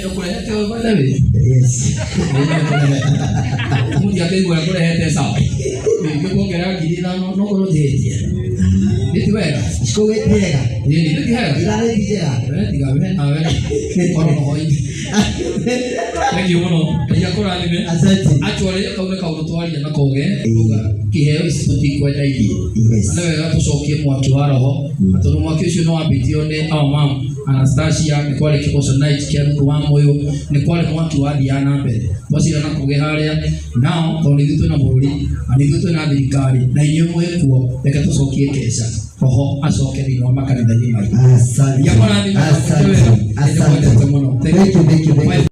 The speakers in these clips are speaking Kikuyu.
Ũkũrehete ũyũ by the way. Yes. Mũndũ akĩigua kũrehete sawa. Ngĩkuongerera 5,000 no korwo njĩtie. Nĩ ti wega. Cikũgĩte wega. Ĩĩ nĩ ti hega. Ithano ti njega. We tiga we nawe. Korwo roho-inĩ. Thank you mũno. Ngai akũrathime. Asante. Actually kau nĩ kaũndũ twaria na koge tuga kĩheo ici tũtikwenda ithiĩ. Yes. Na nĩ wega tũcokie mwaki wa roho na tondũ mwaki ũcio nĩ wambĩtio nĩ our mom Anastasia nĩ kwarĩ kĩgoco night kĩa Ruthu wa Mũyũ nĩ kwarĩ mwaki wathiaga na mbere twacira na kũgĩ harĩa nao tondũ nĩ ithuĩ twĩna bũrũri na nĩ ithuĩ twĩna thirikari na inyuĩ mwĩ kuo reke tũcokie keca roho acoke thĩinĩ wa makanitha-inĩ maitũ. Asante. Ngiakũrathime na Asante. wega. Asante. Nĩndĩkwendete mũno. Thank you. Thank you, thank you, thank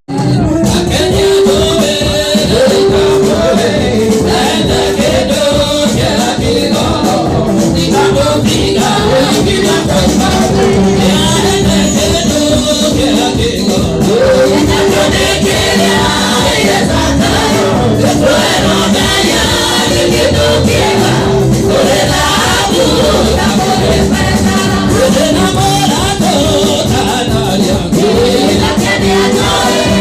you.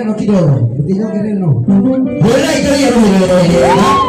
Ĩno kidogo, ndũkĩnyongerere ĩno. Hũrĩra indo iria rũhĩ.